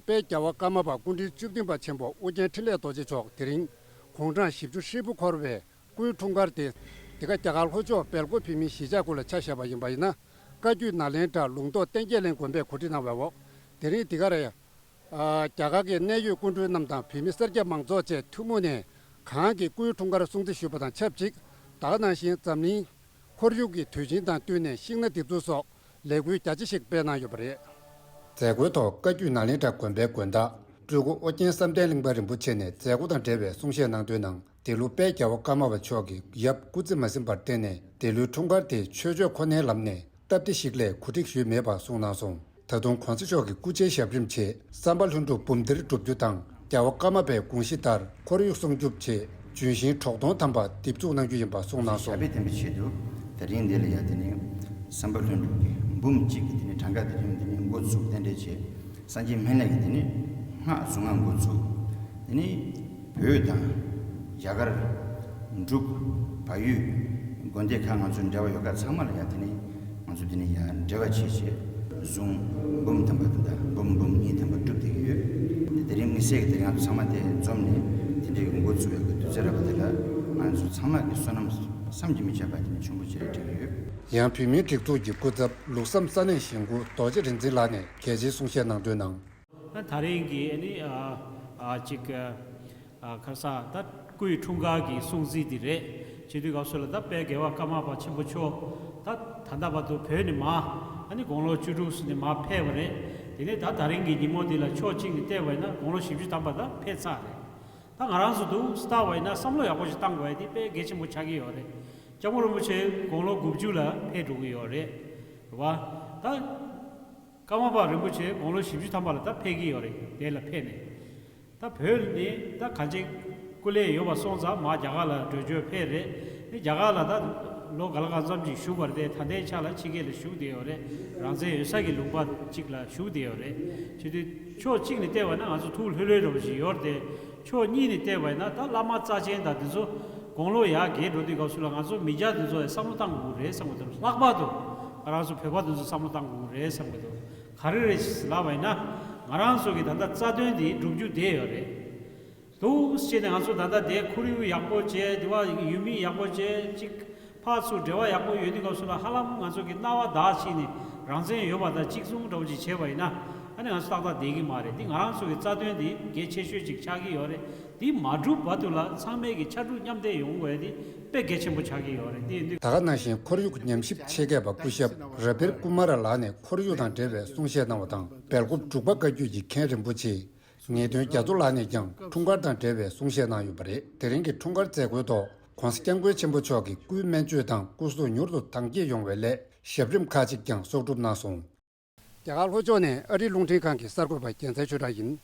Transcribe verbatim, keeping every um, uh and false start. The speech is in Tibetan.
དཔལ་རྒྱལ་བ་ཀརྨ་པ་སྐུ་ཕྲེང་བཅུ་བདུན་པ་ཆེན་པོ་ཨོ་རྒྱན་འཕྲིན་ལས་རྡོ་རྗེ་མཆོག་དེ་རིང་དགུང་གྲངས་བཞི་བཅུ་ཧྲིལ་པོ་འཁོར་བའི་སྐུའི་འཁྲུངས་སྐར་དེ། འདི་ག་རྒྱ་གར་ལྷོ་ཕྱོགས་སྦེལ་ཀོབ་བོད་མིའི་གཞིས་ཆགས་སྐོར་ལ་ཆ་བཞག་པ་ཡིན་པ་ཡིན་ན། བཀའ་བརྒྱུད་ནཱ་ལེནྡྲ་ལུང་རྟོགས་བསྟན་རྒྱས་གླིང་དགོན་པས་གོ་སྒྲིག་གནང་བའོ། དེ་རིང་འདི་གར་ཡ། རྒྱ་གར་གྱི་གནད་ཡོད་སྐུ་མགྲོན་རྣམས་དང་བོད་མི་སེར་སྐྱ་མང་ཚོགས་བཅས་ཐུན་མོང་ནས་གང་གི་སྐུའི་འཁྲུངས་སྐར་སྲུང་བརྩི་ཞུས་པ་དང་ཆབས་ཅིག་ད་ག་ནང་བཞིན་འཛམ་གླིང་ཁོར་ཡུག་གི་དུས་ཆེན་དང་བསྟུན་ནས་ཤིང་སྣ་འདེབས་ཚུལ་སོགས་ལས་འགུལ་རྒྱ་ཆེ་ཞིག་སྤེལ་གནང་ཡོད་པ་རེད། མཛད་སྒོའི་ཐོག་བཀའ་བརྒྱུད་ནཱ་ལེནྡྲ་དགོན་པའི་དགོན་བདག་སྤྲུལ་སྐུ་ཨོ་རྒྱན་བསམ་གཏན་གླིང་པ་རིན་པོ་ཆེ་ནས་མཛད་སྒོ་དང་འབྲེལ་བའི་གསུང་བཤད་གནང་དོན་ནང་། འདི་ལོ་དཔལ་རྒྱལ་བ་ཀརྨ་པ་མཆོག་གི་ཡབ་སྐུ་ཚེ་མ་ཟིན་པར་བརྟེན་ནས་འདི་ལོའི་འཁྲུངས་སྐར་དེ་ཆོས་ཕྱོགས་ཁོ་ནའི་ལམ་ནས་སྟབས་བདེ་ཞིག་ལས་གོ་སྒྲིག་ཞུས་མེད་པ་གསུངས་གནང་སོང་། ད་དུང་གོང་ས་མཆོག་གི་སྐུ་ཕྱྭའི་ཞབས་རིམ་ཆེད་བསམ་པ་ལྷུན་གྲུབ་འབུམ་སྡེར་སྒྲུབ་རྒྱུ་དང་། རྒྱལ་བ་ཀརྨ་པའི་དགོངས་གཞི་ལྟར་ཁོར་ཡུག་སྲུང་སྐྱོབ་ཆེད་ལྗོན་ཤིང་གྲོག་སྟོང་ཐམ་པ་འདེབས་འཛུགས་གནང་རྒྱུ་ཡིན་པ་གསུངས་གནང་སོང་། ཞབས་པད་བརྟན་པའི་ཆེད་དུ་དེ་རིང་འདི་ལ་ཡ་དེ་ནི་བསམ་པ་ལྷུན་གྲུབ་ཀྱི་འབུམ་གཅིག་གི་དེ་ནི་གྲངས་ཀ་དེ་རིང་དེ་ནི་འགོ་བཙུགས་རྟེན་འབྲེལ་བྱས། སངས་རྒྱས་སྨན་བླ་གི་དེ་ནི་སྔགས་གཟུངས་སྔགས་འགོ་ཚུགས། དེ་ནི་བོད་དང་རྒྱ་གར་འབྲུག་བལ་ཡུལ་དགོན་སྡེ་ཁག་ང་ཚོ་འབྲེལ་བ་ཡོད་ཁག་ཚང་མ་ལ་ཡང་དེ་ནི་ང་ཚོ་དེ་ནི་ཡང་འབྲེལ་བ་བྱེད་ཆེད་གཟུངས་འབུམ་ཐམ་པ་དེ་འདྲ་འབུམ་འབུམ་གཉིས་ཐམ་པ་བསྒྲུབས་བསྡད་ཀྱི་ཡོད། དེ་རིང་དམིགས་བསལ་གྱི་དེ་རིང་ང་ཚོ་ཚང་མ་དེ་འཛོམས་ནས་དེ་འདྲའི་འགོ་ཚུགས་པའི་དུས་ཚོད་རག་པ་དེ་ལ་ང་ཚོ་ཚང་མ་གི་བསོད་ནམས་བསམ་གྱིས་མི་ཁྱབ་པ་དེ་ནི་ཆེན་པོ་བྱས་བསྒྲིགས་ཡོད། ཡང་བོད་མིའི་སྒྲིག་འཛུགས་ཀྱི་སྐུ་ཚབ་ལུགས་བསམ་ས་གནས་གཞིས་འགོ་རྡོ་རྗེ་རིག་འཛིན་ལགས་ནས་གལ་ཆེའི་གསུང་བཤད་གནང་དོན་ནང་། ད་རིང་གི་ཨ་ནི་ཨ་ཨ་ཅིག་ཨ་ཁ་ས་ད་སྐུའི་འཁྲུངས་སྐར་གྱི་སྲུང་བརྩི་འདི་རེད། བྱེད་དུས་སྐབས་སུ་ལ་ད་དཔལ་རྒྱལ་བ་ཀརྨ་པ་ཆེན་པོ་མཆོག་ད་ད་ལྟ་བར་དུ་བོད་ནས་མར་ཨ་ནི་དགུང་ལོ་བཅུ་དྲུག་ཙམ་ནས་མར་ཕེབས་པ་རེད། དེ་ནས་ད་ད་རིང་གི་ཉིན་མོ་འདི་ལ་ཕྱོགས་གཅིག་ནས་བལྟས་པ་ཡིན་ན་དགུང་ལོ་བཞི་བཅུ་ཐམ་པ་ད་ཕེབས་ཚར་རེད། ད་ང་རང་ཚོ་འདུག་ལྟ་བ་ཡིན་ན་བསམ་བློ་ཡག་པོ་ཞིག་བཏང་དགོས་ཡ་དེ་དཔེ་གལ་ཆེན་པོ་ཆགས་ཀྱི་ཡོད་རེད། སྐྱབས་མགོན་རིན་པོ་ཆེ་དགུང་ལོ་དགུ་བཅུ་ལ་ཕེབས་འགྲོ་གི་ཡོད་རེད། རེད་བ། ད་ཀརྨ་པ་རིན་པོ་ཆེ་དགུང་ལོ་བཞི་བཅུ་ཐམ་པ་ལ་ད་ཕེབས་ཀྱི་ཡོད་རེད། དེ་ལ་ཕེབས་ནས་ད་བོད་ནས་ད་གང་ཅི་སྐུ་ལས་ཡོད་པ་སོང་ཙང་མར་རྒྱ་གར་ལ་བྲོས་བྱོལ་ཕེབས་རེད། དེ་རྒྱ་གར་ལ་ད་ལོ་ག་ལ་གང་འཚམ་ཅིག་བཞུགས་པ་རེད། དེ་ད་ལྟའི་ཆ་ལ་ཕྱི་རྒྱལ་ལ་བཞུགས་བསྡད་ཡོད་རེད། རང་བཙན་ཡོད་ས་གི་ལུང་པ་ཅིག་ལ་བཞུགས་བསྡད་ཡོད་རེད། བྱེད་དུས་ཕྱོགས་གཅིག་ནས་བལྟས་པ་ན་ང་ཚོ་ཐུགས་ལྷོད་ལྷོད་འདྲ་པོ་ཞིག་ཡོད་རེད་དེ། ཕྱོགས་གཉིས་ནས་བལྟས་པ་ཡིན་ན་ད་བླ་མ་རྩ་ཆེན་དང་དེ་ཚོ་དགུང་ལོ་ཡར་རྒས་འགྲོ་དུས་སྐབས་སུ་ལ་ང་ཚོ་མི་སྐྱ་དེ་ཚོ་ཡང་བསམ་བློ་བཏང་དགོས་རེད་བསམ་གི་འདུག་ལྷག་པར་དུ་ང་རང་ཚོ་བོད་པ་དེ་ཚོ་བསམ་བློ་བཏང་དགོས་རེད་བསམ་གི་འདུག་ག་རེ་རེད་ལབ་པ་ཡིན་ན། ང་རང་ཚོ་གི་ད་ལྟ་རྩ་དོན་དེ་བསྒྲུབ་རྒྱུ་བསྡད་ཡོད་རེད། འདུག་ཅེས་ནས་ང་ཚོ་ད་ལྟ་དེ་ཁོར་ཡུག་ཡག་པོ་བྱས། དེ་བ་ཡུལ་མི་ཡག་པོ་བྱས། གཅིག་ཕར་ཚུར་འབྲེལ་བ་ཡག་པོ་ཡོད་དུས་སྐབས་སུ་ལ་ཧ་ལམ་ང་ཚོ་གི་སྣང་བ་དག་ཕྱིན་ནས་རང་བཙན་ཡོད་པ་དང་གཅིག་མཚུངས་འདྲ་པོ་ཅིག་བྱས་པ་ཡིན་ན་ཨ་ནི་ང་ཚོ་ཏག་ཏག་བསྡད་ཀྱི་མ་རེད། འདི་ང་རང་ཚོ་གི་རྩ་དོན་འདི་གལ་ཆེ་ཤོས་ཅིག་ཆགས་ཀྱི་ཡོད་རེད། འདི་མ་འགྲུབ་བར་དུ་ལ་ཚང་མས་ཀྱི་ཕྱར་གྲུ་མཉམ་འདེགས་ཡོང་དགོས་འདི་དཔེ་གལ་ཆེན་པོ་ཆགས་ཀྱི་ཡོད་རེད། འདི་ཡིན་དུས། ད་ག་ནང་བཞིན་ཁོར་ཡུག་ཉམས་ཞིབ་ཆེད་མཁས་པ་སྐུ་ཞབས་ར་བིར་ཀུ་མ་ར་ལགས་ནས་ཁོར་ཡུག་དང་འབྲེལ་བའི་གསུང་བཤད་གནང་བ་དང་། སྦེལ་ཀོབ་འབྲུག་པ་བཀའ་བརྒྱུད་ཀྱི་མཁན་རིན་པོ་ཆེ་ངེས་དོན་རྒྱ་མཚོ་ལགས་ནས་ཀྱང་འཁྲུངས་སྐར་དང་འབྲེལ་བའི་གསུང་བཤད་གནང་ཡོད་པ་རེད། དེ་རིང་གི་འཁྲུངས་སྐར་མཛད་སྒོའི་ཐོག་༧གོང་ས་༧སྐྱབས་མགོན་ཆེན་པོ་མཆོག་གི་སྐུའི་སྨན་བཅོས་དང་སྐུ་གཟུགས་མྱུར་དུ་དྭངས་སྐྱེད་ཡོང་བའི་སླད་ཞབས་རིམ་ཁག་ཅིག་ཀྱང་གསོག་སྒྲུབ་གནང་སོང་། རྒྱ་གར་ལྷོ་ཕྱོགས་ནས་ཨ་རིའི་རླུང་འཕྲིན་ཁང་གི་གསར་འགོད་པ་རྒྱལ་མཚན་ཆོས་གྲགས་ཡིན།